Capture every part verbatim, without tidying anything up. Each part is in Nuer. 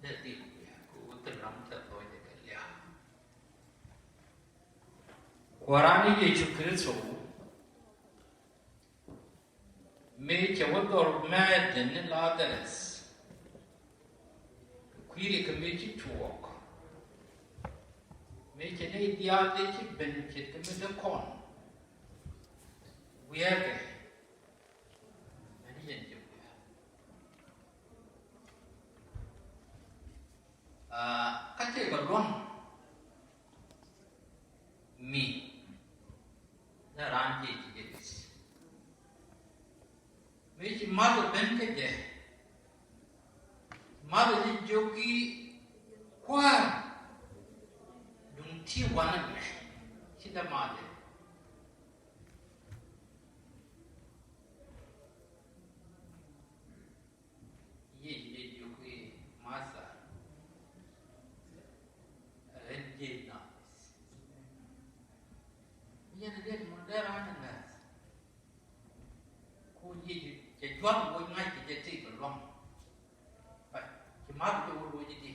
Ɛ dhil wiaa kɛ ɣöö thil ram tɛth ɣɔɔcɛ kɛ lia̱a̱. Kua̱ran ni Yecu Kritho, mëë cɛ wä dhɔr mɛɛth ni Ladhäräth, kui̱ri kɛ mëë ci tuɔɔk, mëë cɛ nɛy diaal dee ci ben ce̱tkɛ mi dee kɔn wiɛɛkɛ. Mɛn yɛn jɛ wiaa. Aa, kä tëëkɛ lua̱ŋ mi la raan jiɛc ji̱ jɛ li̱th. Mëë ci math ɛ ben kä jɛ, math ɛ jɛ jiök i̱, Kua̱r, duŋ ti wanɛ mɛ, ci dämath ɛ. Yecu dee jiök i̱, Martha, ɣän jiɛc naath. Yɛn a dee mɔ dee raan ɛ ŋäth. Ku Yecu cɛ juath woc ŋa̱c kɛ jɛ tëëkɛ lua̱ŋ. But ci math jɛ wä loc i̱di.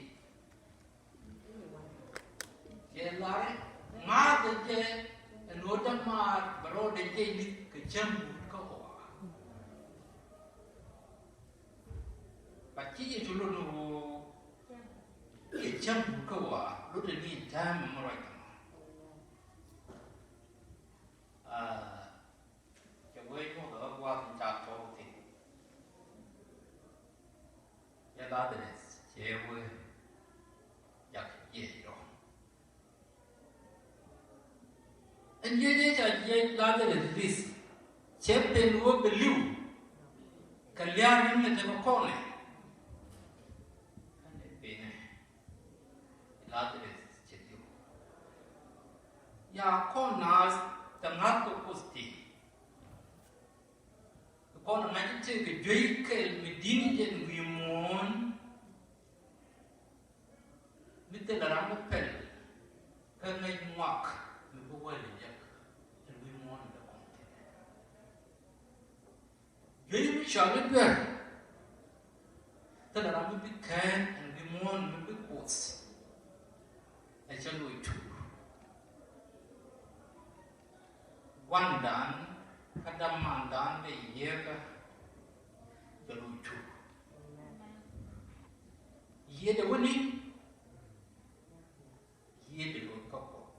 Cɛ lar i̱ math jɛ ɛn ɣöö dämaar bɛ rɔɔdɛ jiɛc ni kɛ cäŋ guut kä ɣɔaa. But ci Yecu lot ni ɣöö i̱ cäŋ guut kä ɣɔaa, lot ni in täämɛ mi ruac kɛ mɔ. Aa, cɛ wee nyuɔth ɛ ɣä gua̱a̱th in ca tɔ̱ɔ̱k thi̱n. Cɛ Ladhäräth cɛ wee jak jiɛc dɔ̱ŋ. Ɛn jiɛc ëë ca jiɛc Ladhäräth li̱th, cɛ pen ɣöö bɛ li̱w kɛ lia̱a̱ ri̱ŋ ɛ tekɛ kɔnɛ. Ɛn ɛ penɛ Ladhäräth cɛ li̱w. Ya kɔn naath tɛ ŋa̱th kɛ Kuoth ti. Kɔn ŋa̱c i̱ tëëkɛ juey kɛl mi di̱t ni jɛ ɛn wi̱i̱ muɔ̱ɔ̱n. Mi thilɛ ram mi pɛl kä ŋäc ŋuak mi bi wäl jek ɛn wi̱i̱ muɔ̱ɔ̱n in dee kɔn thi̱n. Juey mi cɔal i̱ duer. Thilɛ ram mi bi kɛn ɛn wi̱i̱ muɔ̱ɔ̱n mi bi Kuoth ɛ cä loc tuur. Gua̱ndan kä dämandan bɛ yiëëkä bɛ loc tuur. Yiëëdɛ wäni, yiëëdɛ loc kä Kuoth.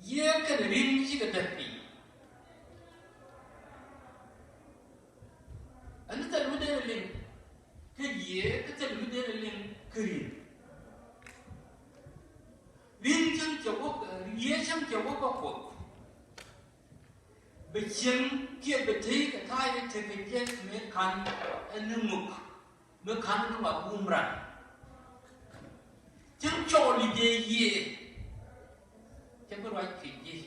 Yiëë kɛnɛ ri̱n cikɛ däk piny. Ɛn thil mi dee liŋ kä yiëë kä thil mi dee liŋ kä ri̱n. Ri̱n cäŋ cɛ wä, yiëë cäŋ cɛ wä kä Kuoth. Bɛ cieŋ kiɛ bɛ tey kɛ ta̱a̱ yɛ tekɛ jɛ mëë ka̱n ɛn ni ŋuk. Mi ka̱n ni ŋuak wum ran. Cäŋ cɔɔl i̱ jɛ yiëë. Cä bi ruac kɛ ji̱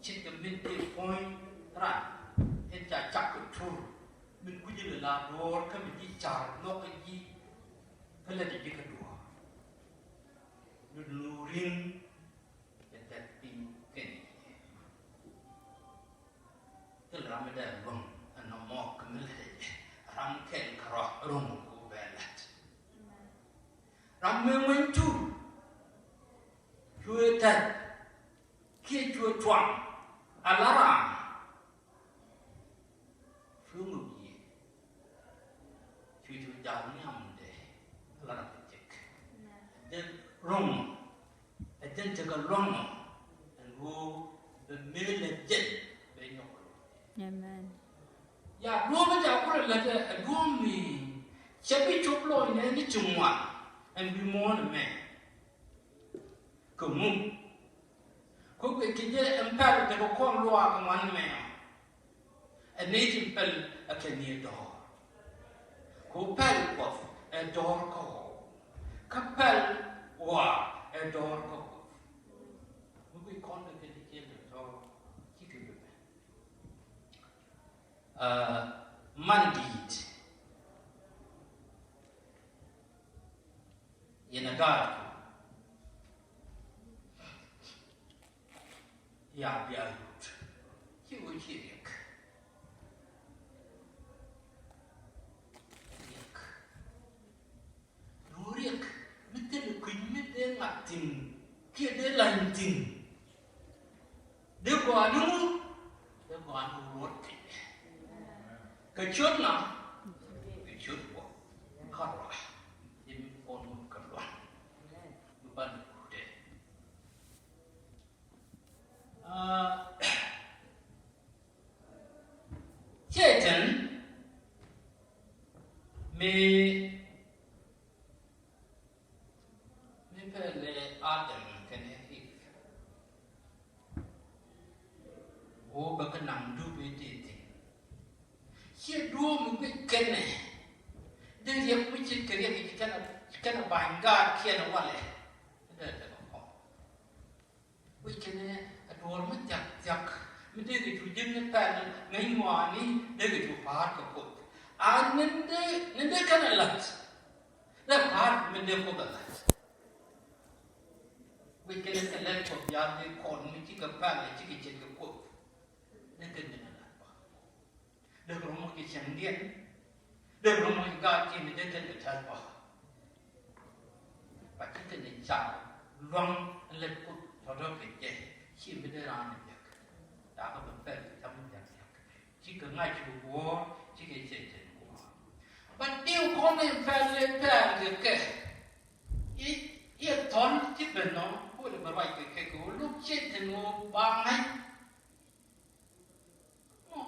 ce̱tkɛ min tëë puɔ̱ny ran in ca cak kɛ tur. Min kui̱c ilɛ la duɔ̱ɔ̱r kä mi ji̱ car nhɔk kɛ ji̱. Kä lät ji̱ kä duɔ̱ɔ̱r. Ni duŋ ri̱ŋ. Cɛ tɛth piny kɛnɛ yɛ. Thil ram mi dee luäŋ ɛn nɔmɔ kɛ mi lät ɛ jɛ. Ram kɛl kärɔa ro̱ŋ ku bɛ lät. Ram mi ŋuɛny tur. Cuɛ tɛth kiɛ cuɛ tuaŋ a la ram. Cuɛ ŋuk yiëë. Cuɛ cu jal nhiam dee a la ram mi jek. Jɛn ro̱ŋ. Ɛ jɛn tekɛ luaŋ ɛn ɣöö bɛ mëë lɛ jɛn bɛ nyɔk lo̱c. Amen. Ya duɔ̱ɔ̱p mi ca kulɛ lät ɛ duɔ̱ɔ̱p mi cɛ bi cop lɔcnɛ ni ci ŋuan ɛn bi muɔ̱ɔ̱n ɛmɛ. Kɛ ŋu? Kɛ guic kɛ jɛ ɛn pɛl tekɛ kɔn luaak ŋuan ɛmɛ. Ɛ nɛy tin pɛl ɛ kɛ ni ɛ dɔ̱r. Ku pɛl Kuɔth ɛ dɔ̱r kä ɣɔw. Kä pɛl ɣɔaa ɛ dɔ̱r kä Kuɔth. Mi guic kɔn ɛ kɛ ni kiɛn ɛ dɔ̱r cikɛ bi bɛ. Ɛ, man di̱i̱t. Yɛn a gaat ya bia rut. Ci wä ci riɛk. Riɛk. thi̱n kiɛ dee la̱ny thi̱n. Dee gɔaa ni ŋu? Dee gɔaa ni ruɔ̱t kɛ. Kɛ ciöt ŋa? Kɛ ciöt Kuɔth kärɔa. Ji̱ mi kɔn wut kɛ lua̱ŋ. Mi ban ni kutɛ. Ah, Cɛytan mi, mi pɛlɛ Adam kɛnɛ Iv. Ɣöö bɛ kɛ naŋ dup i̱ ti thi̱n. Ciɛ duɔ̱ɔ̱p mi guic kɛnɛ. Dee riɛk mi ce̱tkɛ riɛk i̱ ci kɛnɛ, ci kɛnɛ ba̱ny gaatkiɛn walɛ. Dee tekɛ kɔn. Guic kɛnɛ a duɔ̱ɔ̱r mi thia̱k thia̱k mi dee kɛ cu ji̱n ni pɛl ŋäc ŋɔaani dee kɛ cu pa̱a̱r kɛ Kuoth. A ni dee, ni dee kɛnɛ la̱t. Dee pa̱a̱r mi dee Kuoth a la̱t. Guic kɛnɛ kɛ lɛl Kuɔth ya̱r dee kɔn mi cikɛ pɛl cikɛ ce̱tkɛ Kuoth. Dee kɛ nɛn a la̱t bä. Dee kɛ rɔmɔ kɛ cäŋdiɛn. Dee kɛ rɔmɔ kɛ gaatkiɛn dee kɛn kɛ tɛth bä. Ba ci kɛn i̱ car luaŋ in lät Kuoth tɔ̱tɔ̱ kɛ jɛ. Ci mi dee raan in jek. Da̱a̱ kɛ bɛ pɛl kɛ cam in jek jek. Ci kɛ ŋa̱c ci kɛ guɔ̱ɔ̱r, ci kɛ Cɛytan guɔ̱ɔ̱r. Ba diw kɔn in pɛl in pɛl kɛ kɛ. I̱, i̱ thɔl ci ben nɔ, kuɔl in bɛ ruac kɛ kɛ kɛ wä luk Cɛytan wä ba ŋa̱c. Mɔ,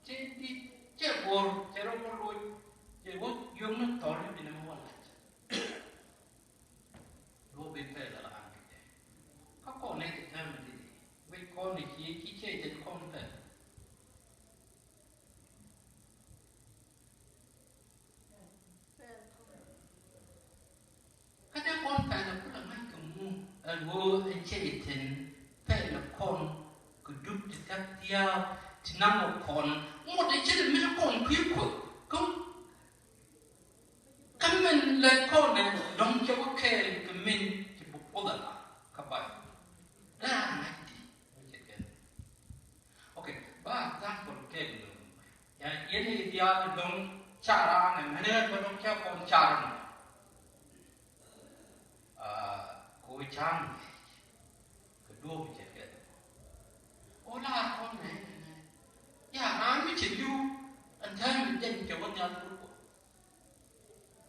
cɛ dit, cɛ gɔr, cɛ rɔ wä loc, cɛ wä yom ni thɔl ni bi ni mɛ wä lac. Duɔ̱ɔ̱p in pɛl ala an kɛ jɛ. Kä kɔn nɛ kɛ tɛm ni di, wec kɔn ni ci, ci cɛ jɛ kɔn pɛl. Kä dee kɔn pɛl a kulɛ ŋa̱c kɛ ŋu, ɛ ɣöö ɛ Cɛytan pɛl a kɔn kɛ dup ti thak thia̱a̱k ti naŋ ɛ kɔn. Ŋot ɛ ce̱t mi ti kɔn kui̱ Kuoth. Kä, kä min lɛ kɔn ɛ dɔ̱ŋ cɛ wä kɛɛl kɛ min ti bi Kuoth a la kä Bayböl. Dee raan ŋa̱c di mi cɛ kɛn. Ok, ba example kɛɛl ni. Ya, yɛn i̱ diaal dɔ̱ŋ car an ɛ mɛn ɣän bä dɔ̱ŋ cä kɔn car nɔ. Ah, kɛ ɣöö ca̱a̱ŋ kɛ duɔ̱ɔ̱p cɛ kɛn. Ɣöö laar kɔn nɛ nɛ. Ya, raan mi cɛ li̱w ɛn täämɛ jɛn cɛ wä nhial Kuoth.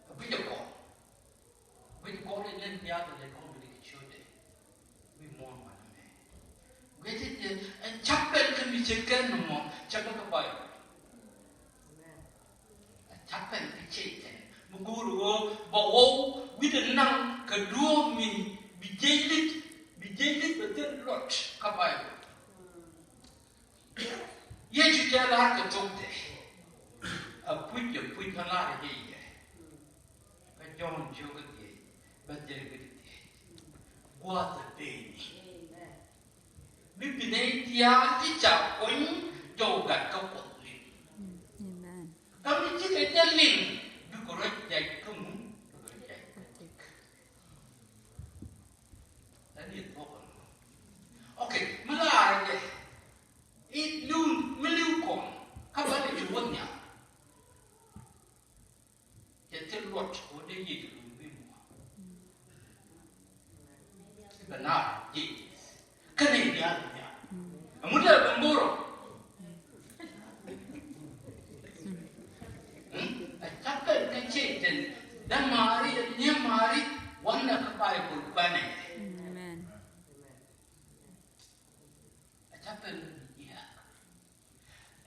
A guic a kɔn. Guic a kɔn in lɛn diaal in lɛn kɔn in lɛn kɛ ciötdɛ. Wi̱i̱ muɔ̱ɔ̱n wanɛ mɛ. Guic a jɛ ɛn ca̱p pɛl kä mi ce̱tkɛ nɔmɔ, ca̱p pɛl kä Bayböl. Ɛ ca̱p pɛl kä Cɛytan. Mi go̱o̱r ɣöö bɛ ɣɔw wi̱cdɛ naŋ kɛ duɔ̱ɔ̱p mi bi jiɛc li̱t, bi jiɛc li̱t bɛ thil luɔt kä Bayböl. Yecu cɛ lar kɛ thokdɛ. A puc, a puc a lar jɛ yɛ. Kä Jɔ̱ɔ̱n ciökä dhiec bä dhil wi̱cdɛ dhiec. Gua̱a̱th a peni. Mi bi nɛy diaal ti ca kuny jɔw gat kä Kuɔth liŋ. Amen. Kä mi cikɛ jɛ liŋ bikɛ rɔ jɛc kä ŋun, bikɛ rɔ jɛc kä tik. Ɛn i̱ thuɔ̱k ɛn. Ok, mi laarɛ jɛ. I̱ li̱w, mi li̱w kɔn kä bä lɛ ci wä nhial. Cɛ thil luɔt kɛ wä dee Yecu luny wi̱i̱ muɔ̱ɔ̱n. Ci bɛ naar Yecu. Kä nɛy diaal nhial. Ɛŋu dee bɛ ŋo̱rɔ? Ɛ ca̱p pɛl kä Cɛytan. Dämaari, dämaari, wanɛ kä Bayböl kuanɛ. Amen. Ɛ ca̱p pɛl ni jiääk.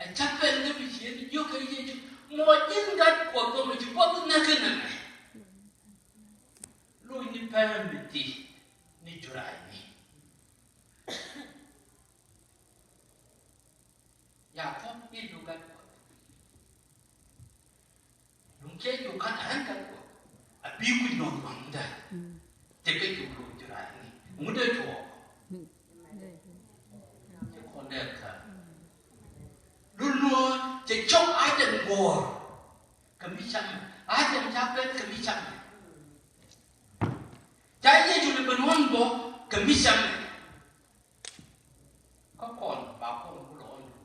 Ɛ ca̱p pɛl ni mi ciën jiök kɛ Yecu. Mɔ ji̱n gat Kuɔth bä mi ci Kuoth näk kɛ nɛmɛ. Lo̱cni pɛl mi ti ni juraani. Ya thuɔ̱k i̱ jiök gat Kuɔth. Duŋ cɛ jiök gat, ɛ ɣän gat Kuɔth. A bi kui̱ nɔn waŋdä. Tekɛ jiök lo̱c juraani. Ŋut dee tuɔɔk. Cɛ kɔn dee kä. Lul nuɔ̱ɔ̱r cɛ cɔk Adam guɔ̱ɔ̱r. Kɛ mi camɛ. Adam ca pɛl kɛ mi camɛ. Ca Yecu lɛ ben ɣɔn bä kɛ mi camɛ. Kä kɔn ba kɔn kulɛ ɣɔn duun.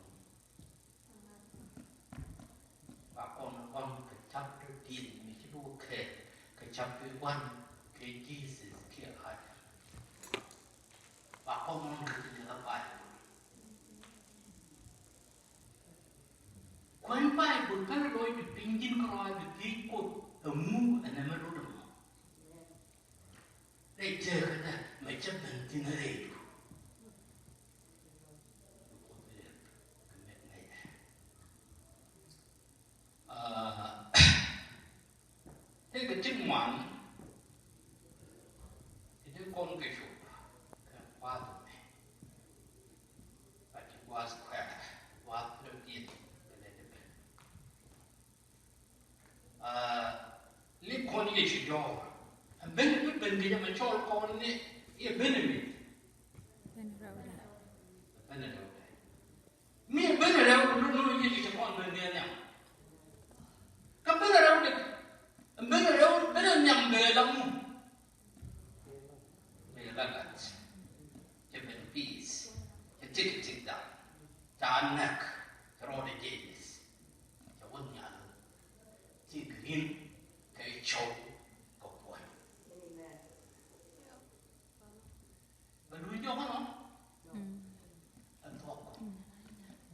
Ba kɔn ɣɔn kɛ chapter diɛn mi ci bi wä kɛɛl kɛ chapter one kɛ Jesus kiɛ Adam. Ŋuan kɛ ti la Baibol. Kuɛn Baibol kä lɔcdu piny ji̱n kärɔa bi thiec Kuoth ɛŋu ɛn ɛmɛ rot ɛmɔ. Rɛy tëëkädä mɛ cä ben thi̱n rɛydu. Bi Kuoth bi lɛp kɛ mɛk ŋäcɛ. Aa, tëëkɛ ti ŋuan ti dee kɔn kɛ cop kɛ gua̱a̱th ɛmɛ. Ba ti gua̱a̱th kuɛɛrɛ, gua̱a̱th rɛwdiɛn kɛ lɛ dee ben. Aa, li kɔn Yecu jɔɔr. Ɛ ben bi ben kɛ jɛ mɛ cɔl kɔn ni i̱ ɛ ben mi. Ben rɛwdɛ. Ben rɛwdɛ. Mi ɛ ben rɛw, no, no, Yecu cɛ kɔn ben kɛ nhiam. Kä ben rɛwdɛ, ben rɛw, ben nhiam bɛ la mu. Bɛ la gat. Cɛ ben peace. Cɛ tik tik da̱ŋ. Ca näk. Cɛ rɔɔdɛ Jesus. Cɛ wä nhial. Ci grin kɛ cɔw kɛ puɔ̱ny. Bɛ luny jɔk ɛnɔ. Mm. Ɛ thuɔk. Mm.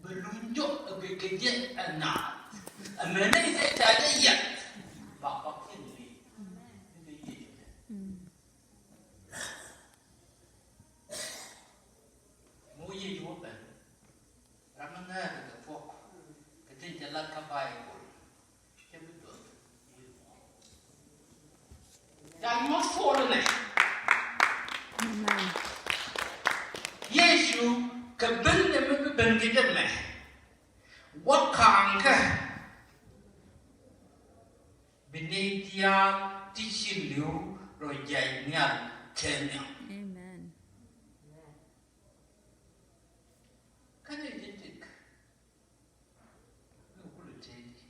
Bɛ luny jɔk ɛ bɛ kɛ jɛ ɛ naath. Ɛ mɛnɛ i̱ jɛ ca jɛ yɛt. Ba kɔk thi̱n ni. Mm. Ni kɛ Yecu jɛ. Mm. Mu Yecu wä ben. Ram mi ŋäär kɛ thuɔk kɛ tin cɛ lat kä Baibol. Cɛ bi duɔth. Ca nyuɔ̱th puɔl inɛ. Amen. Yecu kɛ ben ni mi bi ben kɛ jɛ mɛ. Wä ka̱a̱ŋ kɛ bi nɛy diaal ti ci li̱w rɔ jiac nhial kɛ nhiam. Amen. Kä nɛy tin tik. Ni kulɛ tëëdi.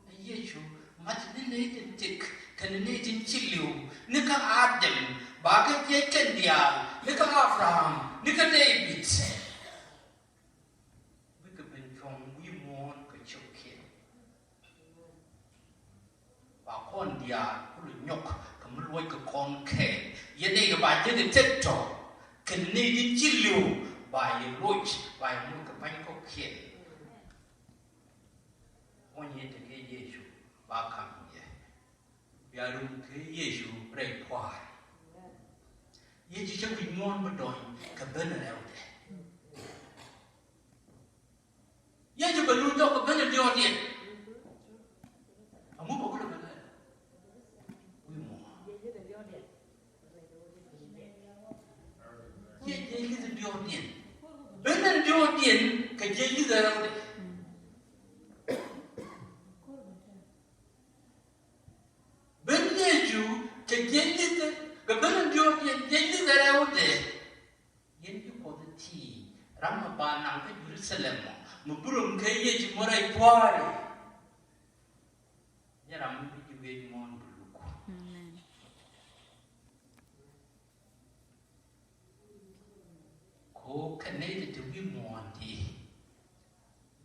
Ni Yecu mat ni nɛy tin tik kɛnɛ nɛy tin ci li̱w, ni kä Adam, ba kä jiɛc kɛn diaal, ni kä Abraham, ni kä David. Bikɛ ben cuɔ̱ŋ wi̱i̱ muɔ̱ɔ̱n kɛ cio̱kiɛn. Ba kɔn diaal kulɛ nyɔk kɛ mi luɔc kɛ kɔn kɛɛl. Yɛn nɛy kɛ ba jek kɛ tek tɔ kɛn nɛy tin ci li̱w ba yɛ loc ba yɛ moc kɛ pa̱ny kɔ̱kiɛn. Muɔ̱ny yɛn tekɛ Yecu ba ka̱m yɛ. Bia rum kɛ Yecu rɛy pua̱a̱r. Yecu cä wi̱c muɔ̱ɔ̱n bi dɔny kɛ ben rɛwdɛ. Yecu bɛ luny jɔk kɛ ben diɔ̱ɔ̱kdiɛn. Amu bɛ kulɛ ben rɛwdɛ. Wi̱i̱ muɔ̱ɔ̱n. Jiɛc, jiɛc li̱th diɔ̱ɔ̱kdiɛn. Ben diɔ̱ɔ̱kdiɛn kɛ jiɛc li̱th rɛwdɛ. Ben Yecu kɛ jiɛc li̱th, kɛ ben diɔ̱ɔ̱kdiɛn jiɛc li̱th rɛwdɛ. Yɛn ji̱ Kuɔth ti ram mi ba naŋ kä Jerusalem mɔ, mi bi rom kɛ Yecu mɔ rɛy pua̱a̱ri. Nyɛ ram mi bi ji̱ wi̱i̱ muɔ̱ɔ̱n bi luk. Amen. Ko kɛ nɛy ti te wi̱i̱ muɔ̱ɔ̱n ti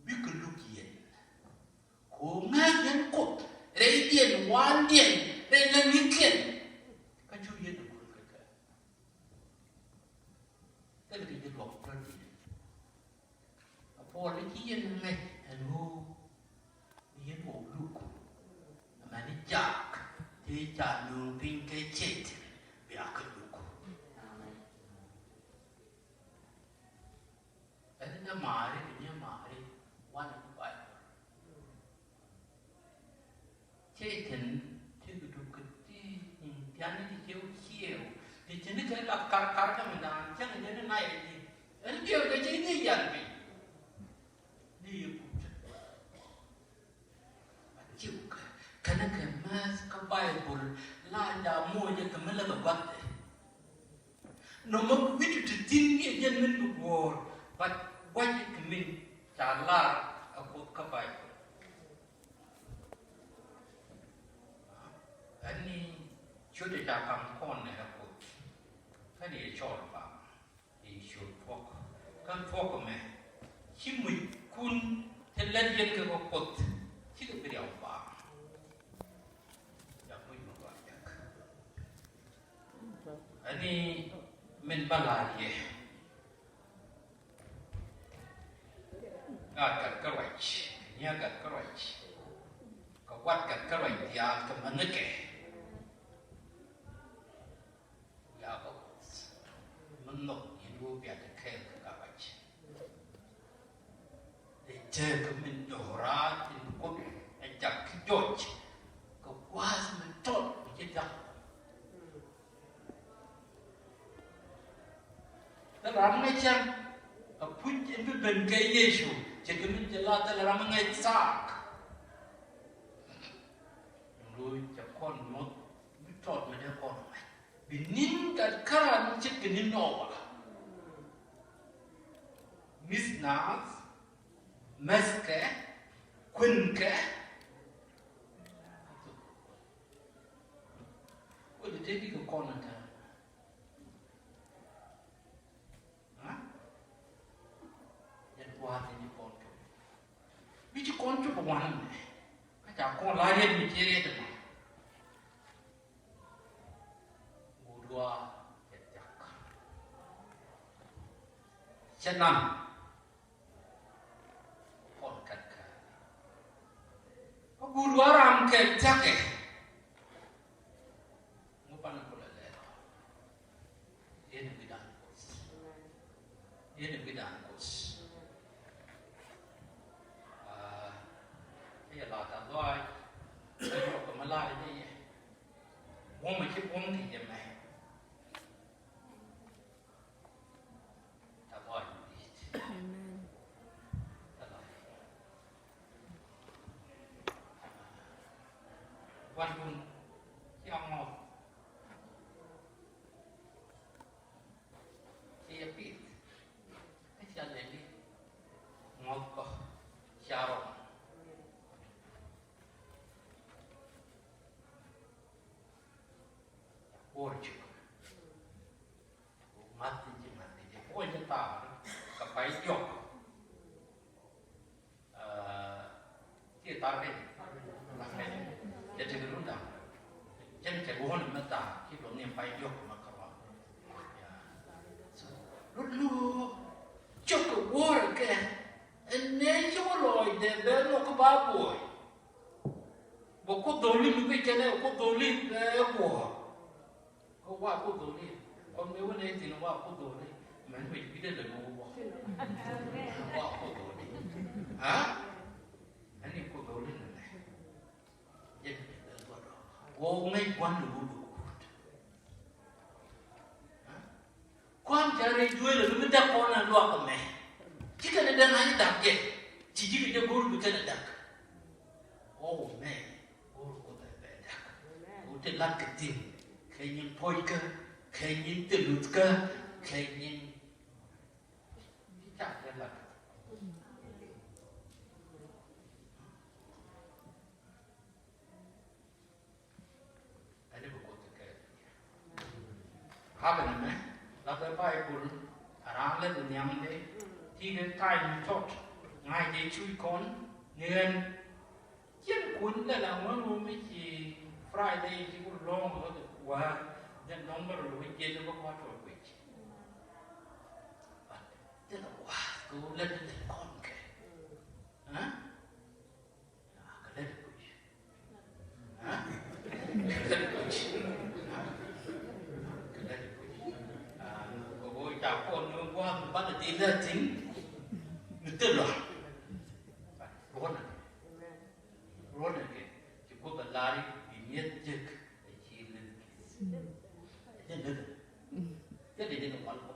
bikɛ luk yɛn. Ko ŋa̱c yɛn Kuoth rɛydiɛn, wandiɛn, rɛy läŋnikiɛn. Kä cu yɛn ɛ kuäär kä kɛ. Thilɛ kɛ ji̱ luɔk tɔ̱diɛn. A Puɔl i̱ ci yɛn ŋäc ɛn ɣöö yɛn wä luk. Amäni jak ti ca nööŋ piny kɛ cɛy-tan bia kɛ luk. Ɛn ni dämaari bi ni maari wanɛ bi Baibol. Cɛy-tan ti kɛ dup kɛ ti, mm, tiani ti cɛw ciew. Ti cini kɛ lak kar kar kɛ mi daan cäŋ jɛ ni na yɛ ti. Ɛn ciew kɛ cɛ ni yal piny. Ni yɛ kut. A ciew kɛ kɛnɛ kɛ mɛth kä Baibol la da moc jɛ kɛ mi lɛ kɛ guath. Nɔmɔ wi̱cdu ti thi̱n ni jɛn min bi guɔ̱ɔ̱r, but gua̱c kɛ min ca lar a Kuoth kä Baibol. Ɛn ni ciötdɛ ca ka̱m kɔn nɛ a Kuoth. Kä ni cɔl ba i̱ ciöt thuɔ̱k. Kä thuɔ̱k mɛ ci muc kun ti lät yɛn kɛ kɛ Kuoth. Cikɛ bi riaw ba. Ca muc mɛ ba jak. Ani Min bä la̱r yɛ. Gaat gat kä ruac, kɛ nyia̱a̱ gat kä ruac, kɛ wat gat kä ruac diaal kɛ mänikɛ. Wiaa bä Kuoth mi nhɔk yɛn ɣöö bia te kɛɛl kɛ gat ruac. Dee tekɛ min do̱raar in Kuoth ɛ jak ki jɔc kɛ gua̱a̱th min tɔt mi ci dak. Thilɛ ram mi ŋäc cäŋ a puc in bi ben kɛ Yecu, cɛ kɛ min cɛ la thilɛ ram mi ŋäc thaak. Lo̱c cɛ kɔn nyuɔ̱th mi tɔt mi dee kɔn ŋa̱c. Bi ni̱n gat käran ce̱tkɛ ni̱n Nɔwa. Mi̱th naath, mäthkɛ, kuënkɛ. Kuël tëë bikɛ kɔn ɛ tɛ̈r. Ha? Yɛn gua̱a̱th in ci kɔn cop. Bi ci kɔn cop ɛ wanɛ mɛ. Kä ca kɔn la riet mi ci riet ɛmɔ. Guut Duaar kɛ thiak. Cɛ nan. Kɔn kɛt kɛ. Kä Guut Duaar ram kɛ thiakɛ. Ŋu pan kulɛ lɛl. Yɛn ɛ wi̱dan Kuɔth. Yɛn ɛ wi̱dan Kuɔth. Aa, cä yɛ la thath lɔaac, cä yɔk kɛ mi la̱r jɛ yɛ. Buɔ̱m ɛ ci buɔ̱m kɛ yɛ mɛ. Thath lɔaac mi di̱i̱t. Amen. Thath lɔaac. Gua̱ndun, cia ŋɔth. Ci yɛ pith. Kä cia lɛli ŋɔth kɔ cia rɔm. Kuɔr cuk. Math ci math ci kuɔr ci thaar kɛ pay diɔk. Aa, ci thar kɛ, thar kɛ, cɛ tekɛ run da̱ŋ. Cɛn cɛ go̱o̱n mɛ thaar ci luɔth ni pay diɔk mɛ kärɔa. So, rut lu cok kɛ go̱o̱r kɛ, ɛn nɛ ci wä lɔɔc dee bɛ lɔk kä ba buɔy. Bɛ Kuoth dholi mi kɛ cɛn ɛ Kuoth dholi bɛ buɔy. Kä wa Kuoth dholi. Kɔn mëë wä nɛ thin wa Kuoth dholi. Mɛn mi bi dee lɛ mi wä. Wa Kuoth dholi. Ha? Ɛn ni Kuoth dholi nɛ nɛ. Jɛ mi dee lɛ wä dɔ. Wä ŋäc gua̱n ni wä dɔ kut. Ha? Kua̱n ca rɛy duëël mi däk kɔn a luak ɛmɛ. Ci kɛn ɛ däk na ci däk jɛ. Ci ji̱ kɛ jɛ go̱o̱r bi kɛn ɛ däk. Ɣɔw ɛmɛ go̱o̱r Kuoth ɛ bɛ däk. Ɣöö te la̱t kɛ thi̱n kɛ nyin puɔ̱nykä, kɛ nyin thil luthkä, kɛ nyin. Ci ca jɛ la̱t kɛ thi̱n. Ɛn i̱ bi Kuoth kɛ kɛɛl. Hapɛ nɛmɛ lathɛ Baibol a raan lɛ bi nhiamdɛ. Ti̱i̱ kɛ ta̱a̱ mi tɔt ŋa̱c jɛ cuc kɔn ni ɣän. Cien kun lɛ la ŋuän wä mi ci Friday ci wä lɔ̱ŋ wä kɛ kuäär. Jɛn dɔ̱ŋ bä rɔ wä jiɛn wä kua̱r tɔt guic. But jɛn a kua̱r kɛ wä lät lɛ kɔn kɛ. Ɛ? Kɛ lät kuc. Kɛ lät kuc. Kɛ lät kuc. Kɛ ɣöö ca kɔn ni gua̱a̱th mi banɛ dhil lät thi̱n. Mi thil lua̱ŋ. Ruɔ̱nɛ kɛ. Ruɔ̱nɛ kɛ. Ci Kuoth a lar i̱ bi mi̱eth jek ɛ ci lät ki̱th. Jɛ lät. Jɛ lät jɛ ni wal kɔ.